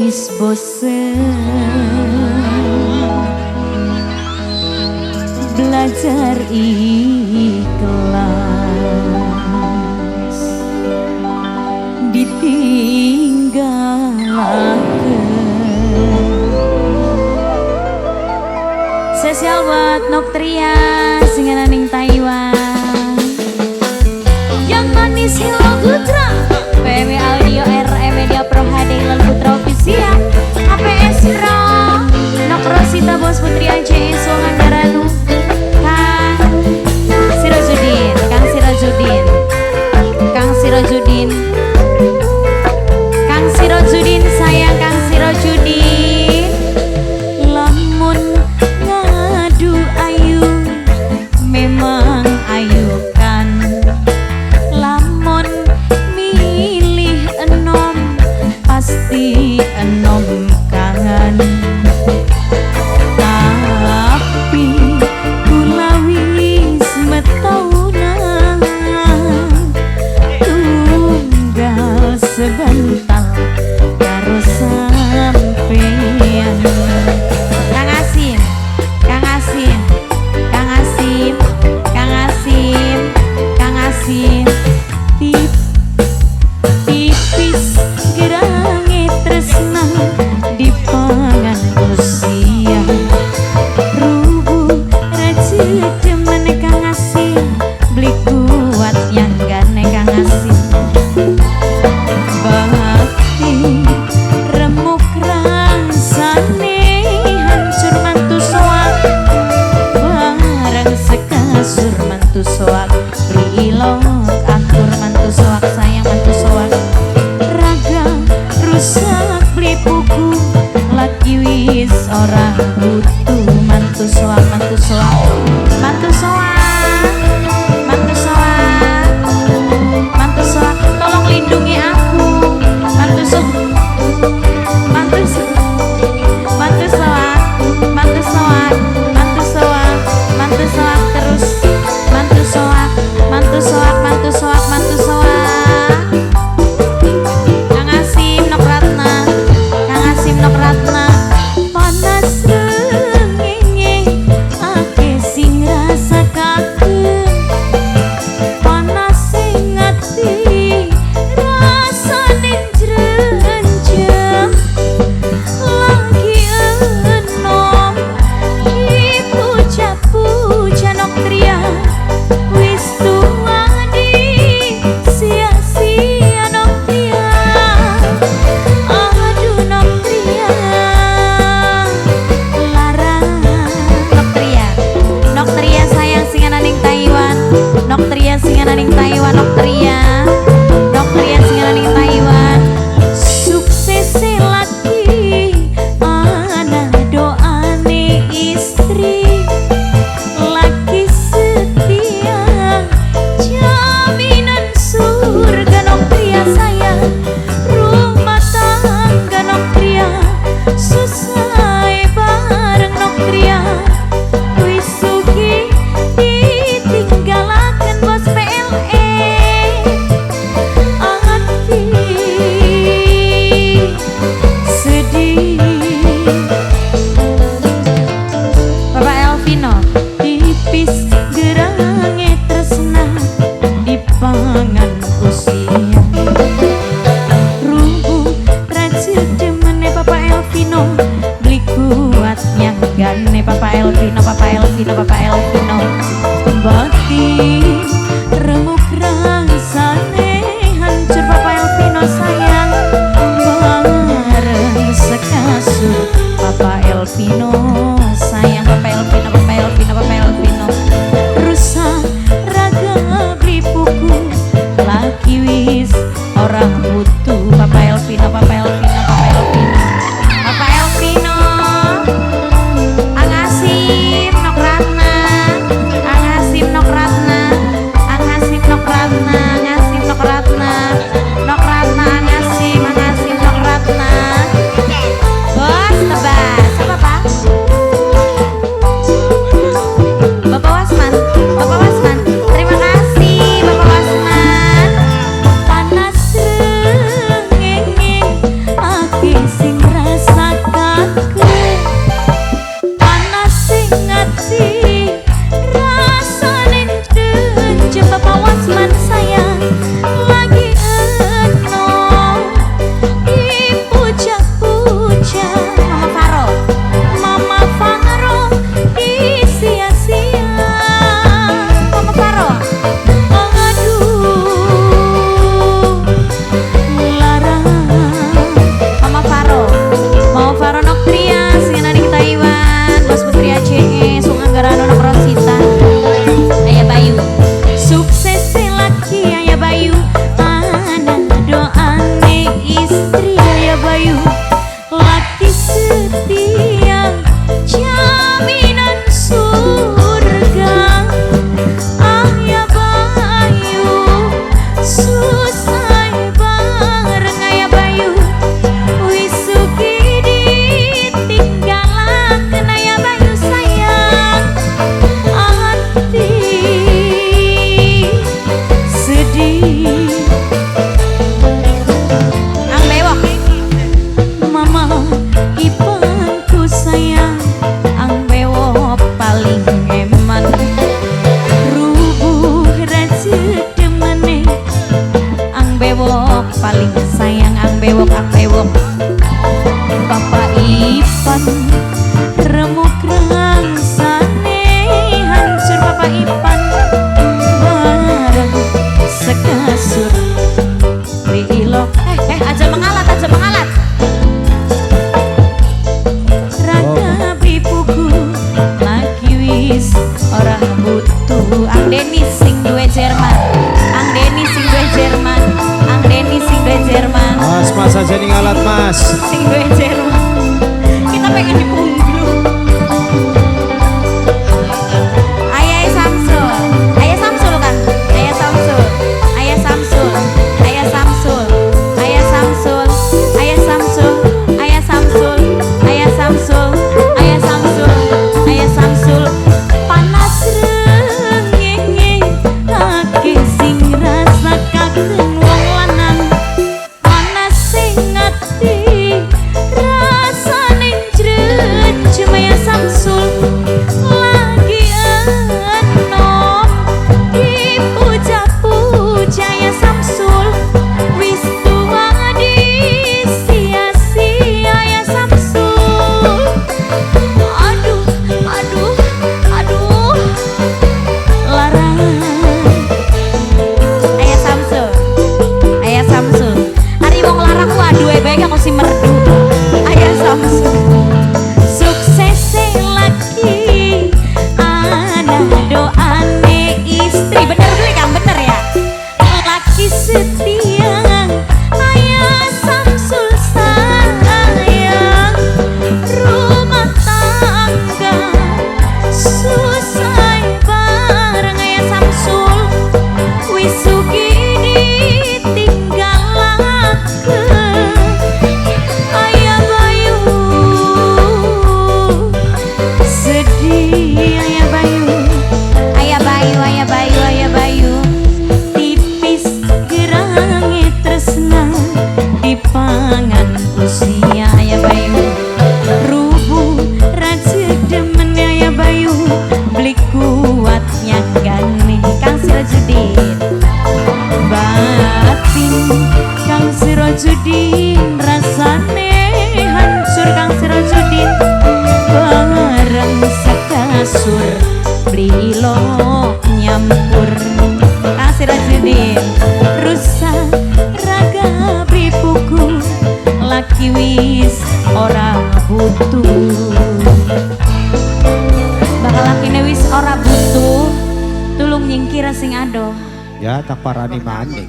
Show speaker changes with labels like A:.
A: Wis bosen belajar ikhlas, ditinggalaken. Spesial buat Noktria sing ana ning Taiwan. Yang manis Hilo Putra, PW Audio RE Media Pro HD Hilal Putra Official, APS Pro, Nok Rosita Bos Putri ACS Wong Andaranu, Kang Sirojudin, Kang Sirojudin, Kang Sirojudin, Kang Sirojudin sayang Kang Sirojudin. Lamun ngadu ayu memang ayu kan, lamun milih enom pasti enom kangen. Tapi kula wis metahunan, tunggal sebentar karo sampean. Kang Asim, Kang Asim, Kang Asim, Kang Asim, Kang Asim. Tipis gerange tresna dipangan usia, rubuh racik demen Kang Asim, beli kuat yang gane Kang Asim. Batin remuk rasane hancur mantu soak, bareng sekasur mantu soak, beli ilok akur mantu soak, sayang mantu soak. Raga rusak beli buku lagi wis ora butuh mantu soak, mantu soak, mantu soak, mantu soak, mantu soak, tolong lindungi aku mantu soak, mantu soak, mantu soak, mantu soak, mantu soak, mantu soak terus, mantu soak, mantu soak, mantu soak, mantu soak. Kang Asim Nok Ratna, Kang Asim Nok Ratna. Panas rengenge akeh sing ngrasakaken, panas sing ati rasane jrenjem. Lagi enom dipuja-puja Noktria, wis tuwa di sia-sia Noktria. Aduh Noktria lara. Noktria, Noktria sayang sing ana ning Taiwan, Noktria sing ana ning Taiwan, Noktria, Noktria sing ana ning Taiwan. Sukses lagi ana doane istri, laki setia jaminan surga Noktria sayang. Rumah tangga Noktria susah bareng Noktria, wis sugih ditinggalaken bos PLE. Ati sedih Bapak Elvino. Tipis gerange tresna dipangan usia, rubuh racik demene Bapak Elvino, beli kuat yang gane Bapak Elvino, Bapak Elvino, Bapak Elvino. Batin remuk rasane hancur Bapak Elvino sayang, bareng sekasur Bapak Elvino sayang, Bapak Elvino, Bapak Elvino, Bapak Elvino. Rusak raga beli buku lagi wis orang butuh Bapak Elvino, Bapak Elvino, Bapak Elvino, Bapak Elvino. Ang Asim Nok Ratna, Ang Asim Nok Ratna, Ang Asim Nok Ratna, Ang Asim Nok Ratna, Nok Ratna, Ang Asim, Ang Asim Nok Ratna. Bos tebas, apa Pak? Ipan remuk rangsane hancur Papa Ipan bareng sekasur beli ilo eh eh aja mengalat, aja mengalat. Raga pipuku lagi wis ora butuh. Ang Deni sing duwe Jerman, Ang Deni sing duwe Jerman, Ang Deni sing duwe Jerman.
B: Mas, mas aja nih ngalat mas.
A: Sing duwe Jerman. Kita pengen dipunglu. Ayah Samsul, Ayah Samsul kan? Ayah Samsul, Ayah Samsul, Ayah Samsul, Ayah Samsul, Ayah Samsul, Ayah Samsul, Ayah Samsul, Ayah Samsul, Ayah Samsul. Panas rengenge akeh sing rasakaken wong lanang. Panas sing ati rasane jrejem Ayah Samsul lagi enom dipuja-puja ya Samsul wis tuwa disia-sia ya Samsul. Aduh aduh aduh larang. Ayah Samsul, Ayah Samsul, ari wong larang waduh bae aku si merdu. Ayah Samsul sukses lagi anak doane istri, bener beli Kang, bener ya, laki setia Ayah Samsul sayang. Rumah tangga susah bareng Ayah Samsul wis sugih ditinggalaken. Ayah Bayu sedih, Ayah Bayu, Ayah Bayu, Ayah Bayu, Ayah Bayu tipis gerange tresna dipangan usia Ayah Bayu rubuh raja demen Ayah Bayu beli kuat nyanggane. Kang Sirajudin batin Kang Sirajudin rasane hancur Kang Sirajudin bareng sekasur beli lo nyampur. Kang Sirajudin rusak raga pipuku laki wis ora butuh. Bakal lakine wis ora butuh, tulung nyingkir sing adoh.
B: Ya tak parani maning.